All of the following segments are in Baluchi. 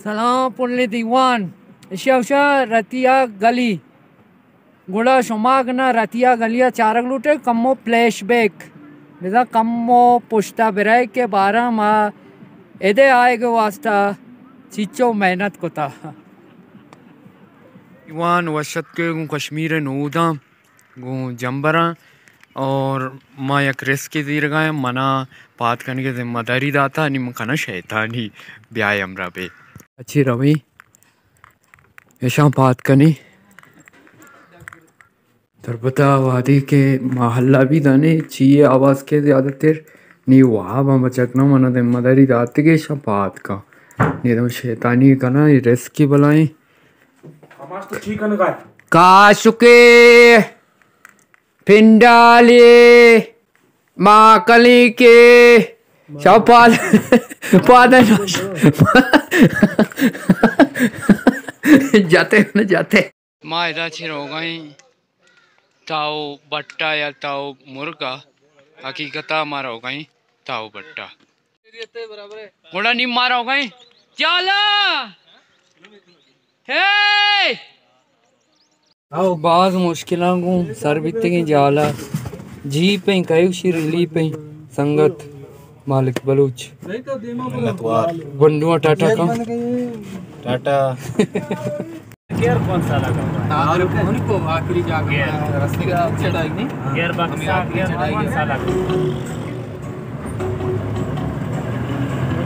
سلام پُلیں دیوان، اشیا گوشاں رتیا گلی۔ گڑا شما اگاں رتیا گلیا چارگ لوٹے، کمو فلیش بیک، بزاں کمو پشتا برئے کہ بارہ ما ادے آئیگ واسطہ چیچو محنت کتا۔ دیوان وش اتکے گوں کشمیر نوداں۔ گوں جمبراں اور ما یک رسکے زیرگا ایں، منا پاد کنگے ذمہ داری داتا، نی من کناں شیطانی، بیائے ہمراہ بے۔ اچھی رویں، اشاں پاد کنی۔ تربتا وادی کے محلہ بھی دانے، چیئے آواز کے زیادہ تر، نی واب ہم بچک نہ، منا ذمہ داری داتگے، اشاں پاد کن۔ نی دم شیطانی کناں، یہ رسکی بلائیں۔ کاشکے پنڈالے ماکلی کے شاہ پاد، پاد جاتے نہ جاتے۔ ما ادا چہ روگائیں تاؤ بٹا یا تاؤ مرگا، حقیقتا ما روگائیں تاؤ بٹا۔ گڑا نی ما روگائیں جالا۔ ہے! او باز مشکلاں گوں سر بیتگیں جالا۔ جیپ ایں، کئے گوشی ریلیف ایں، سنگت مالک بلوچ۔ منتوار۔ گونڈواں ٹاٹا کن۔ ٹاٹا۔ گیئر کون سا لگا ہوا ہے؟ اور ان کو آخری جا کے گیئر۔ رستے کا چڑھائی نہیں؟ گیئر باکس ہمیں آخری گیئر چڑھائی کون ہے۔ سا لگا ہوا ہے؟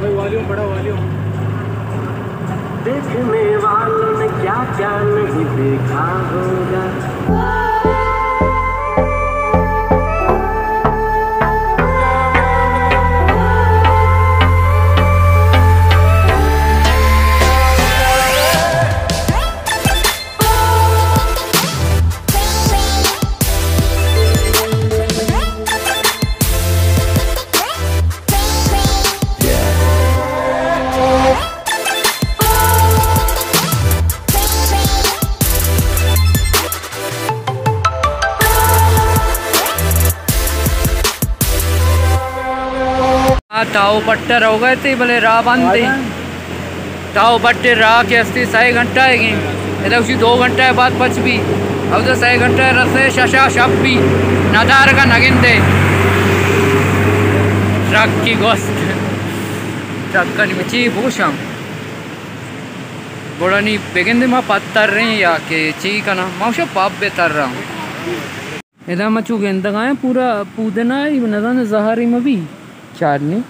بھائی والیوم بڑا، والیوم۔ دیکھنے والوں نے کیا کیا نہیں دیکھا ہوگا۔ آ تاؤ پٹ ءَ روگ ءَ اتی، بلے راہ بند ایں۔ تاؤ پٹ ءِ راہ کہ استی سئے گھنٹہ ئیگ ایں۔ ادا گوشی دو گھنٹہ ءَ بعد پچ بی۔ اودا سئے گھنٹہ ءَ رسے، شش ءَ شپ بی۔ ندارگ ءَ نگندے۔ ٹرک کی گوست۔ ٹرک ءَ نی چی بوشاں۔ گڑا نی بگندے ما پد تریں یا کہ چی کناں۔ ما گوشاں پب بہ تراں۔ ادا ما چو گندگ ءَ آں پورا پودنا ای نزان زہری مہ بی چارنی۔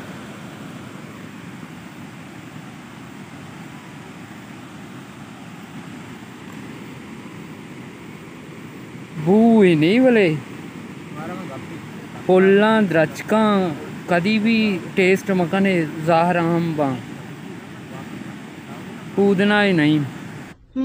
بو ای نہیں ولے پلاں درچکاں کدی بھی ٹیسٹ مکنے زہر ہم باں۔ پودنا ای نہیں۔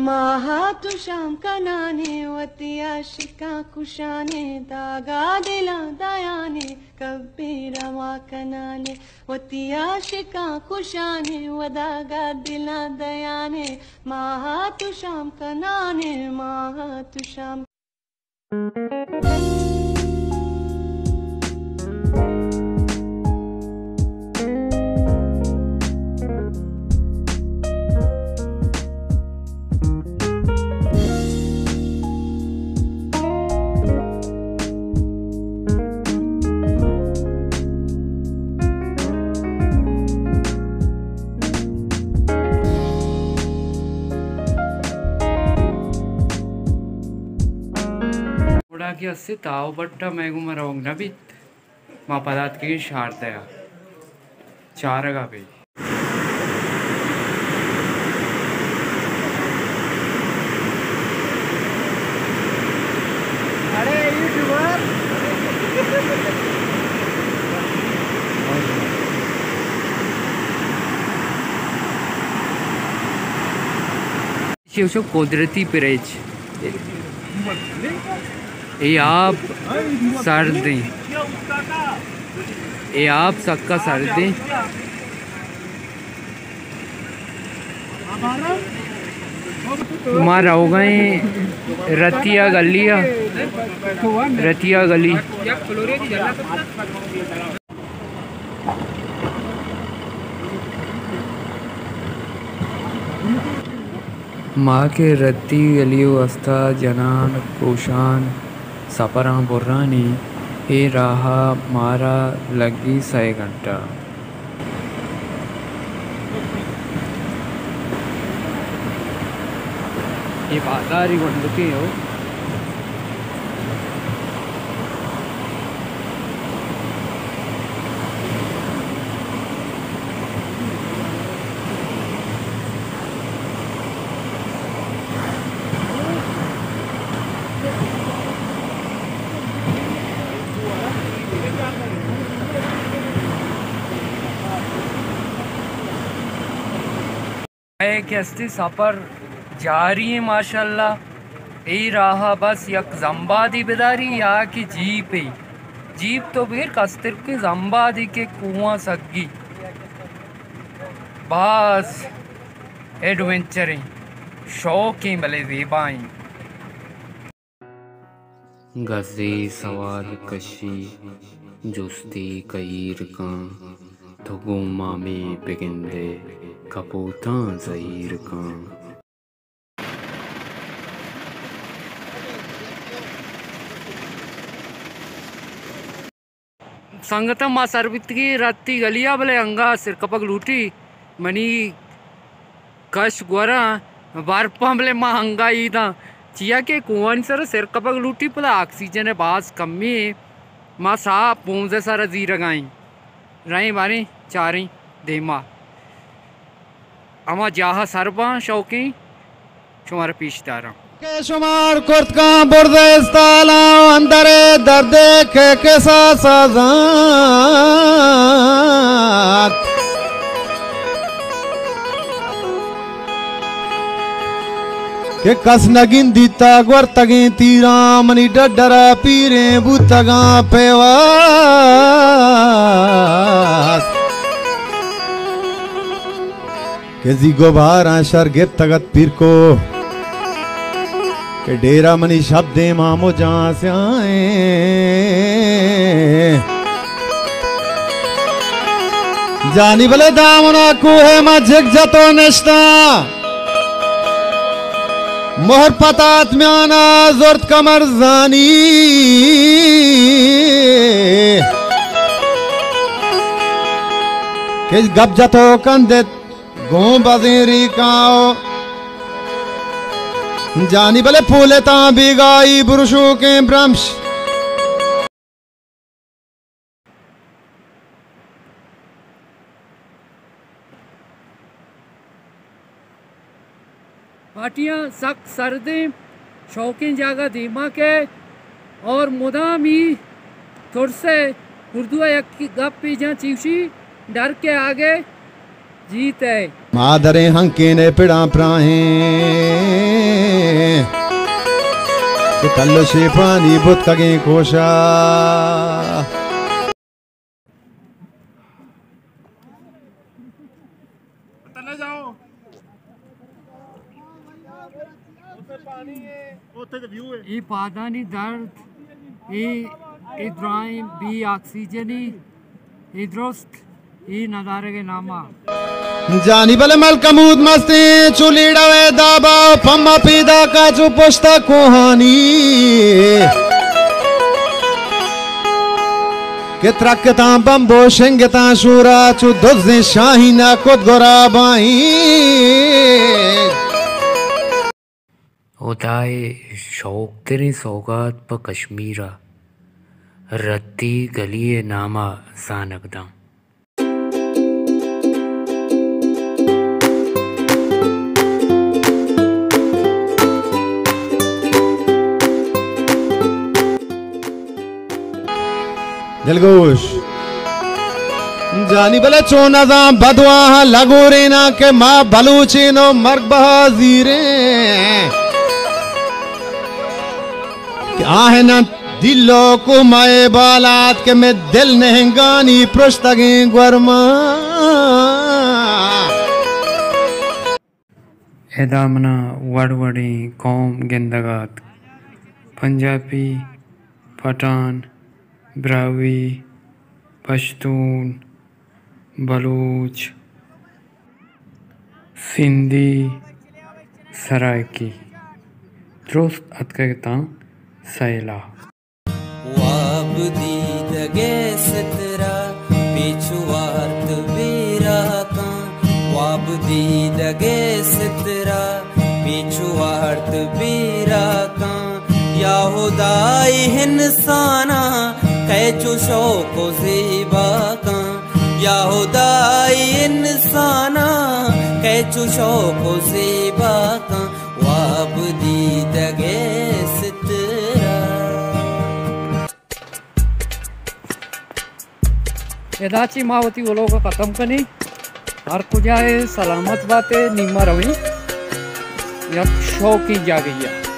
ماہا تو شام کنانے وتی عاشقاں کشانے، داگا دلاں دیانے کبے روا کنانے، وتی عاشقاں کشانے و داگا دلاں دیانے۔ ماہا تو شام کنانے، ماہا تو شام۔ گڑا کہ اسے تاؤ بٹا مئے گوما روگ نہ بیت، ما پدا اتکگیں شاردہ ءَ چارگ ءَ بی۔ اڑے یوٹیوبر۔ چوشو قدرتی پریچ۔ اے آپ سرد ایں۔ اے آپ سکا سرد ایں۔ ما روگ ءَ ایں رتیا گلی ءَ، رتیا گلی۔ یک فلوری دی جنت۔ ما کہ ردی گلی ءِ واستا جنان کوشان سپراں برانی، اے راہ ءَ مارا لگی سئے گھنٹہ۔ اے بازاری گونڈکے ہو۔ اے کہ استی سفر جاری ایں ماشاءاللہ۔ اے راہ ءَ بس یک زمبادی بداری یا کہ جیپے۔ جیپ تو بیر کسترکیں زمبادی کہ کوہاں سگی۔ باز ایڈونچریں، شوقیں بلے زیبائیں۔ گزے سوال کشی، جستی کئیر کن، تو گوں ما مے بگندئے، کپوتاں زہیر کن۔ سنگتاں، ما سر بیتگیں رتی گلی ءَ، بلے انگا سرکپگ لوٹی، منی کش گوراں برپاں، بلے ما انگا ایداں، چیا کہ کوہانی سر سرکپگ لوٹی، پدا آکسیجن ءِ باز کمی ایں، ما ساہ پونزدہ سر زیرگا ایں۔ رئیں باریں چاریں دیما۔ ہما جاہ ءَ سر باں شوقیں، شمارا پیش داراں۔ کہ شمار کرت کاں برز استالاں، اندر درد کہ کسا سازاں۔ کہ کس نہ گندیت ءَ گورتگیں تیراں، منی ڈڈر ءَ پیریں بوتگاں پیواز۔ کہ زی گباراں شر گپتگ ات پیرکو، کہ ڈیرہ منی شپ دیما مجاں سیاہیں۔ جانی بلے دامنا کوہ ما جگ جتو نشتاں، مہر پتات میانا زرت کمر زانی، کہ گپ جتو کندت گوں بزیں ریکاں۔ جانی بلے پولتاں بیگاہی برشوکیں برمش۔ پارٹیاں سک سردیں شوقیں جاگہ دیما کئے اور مدامی ترسے اردو ءَ یک گپے جاں چیوشی ڈر کے آگے جیت ہے۔ مادریں ہنکین ءِ پڑاں پراہیں، کہ تل ءُ شیپانی بتکگیں کوشا۔ اے پادانی درد، اے، اے درائیں بے آکسیجنی، اے درست اے ندارگ ءِ نام ءَ۔ جانی بلے ملکموت مستیں چو لیڑہ ءِ دابا، پما پیداکا چو پشتا کوہانی۔ کہ ترکتاں بمب ءُ شنگتاں شورا، چو دزیں شاہینا کت گرابائیں۔ ہدائے شوکتریں سوگات پہ کشمیر ءَ رتی گلی ءِ نام ءَ زانگ داں۔ دلگوش۔ جانی بلے چون نزاں بدواہ لگورینا کہ ما بلوچین ءُ مرگ بہا زیریں۔ کہ آہن انت دلوک ءُ مئے بالاد کہ مئے دل نہنگانی پرشتگیں گورما۔ ادا منا وڑ وڑیں قوم گندگ ءَ ات، پنجابی، پٹھان، براہوئی، پشتون، بلوچ، سندھی سرائیکی۔ درست اتکگ اتاں سیل ءَ۔ واب دیدگے سترا پیچ وارت بیراکاں، واب دیدگے سترا پیچ وارت بیراکاں۔ یا ہدائی انساناں کئے چو شوق و زیبا کاں، یا ہدائی انساناں کئے چو شوق و زیبا کاں، واب دیدگے سترا۔ ادا چی ما وتی ولوگ ختم کنی۔ ہر کجا ئے سلامت باتے، نیما رویں یک شوقی جاگہی ءَ۔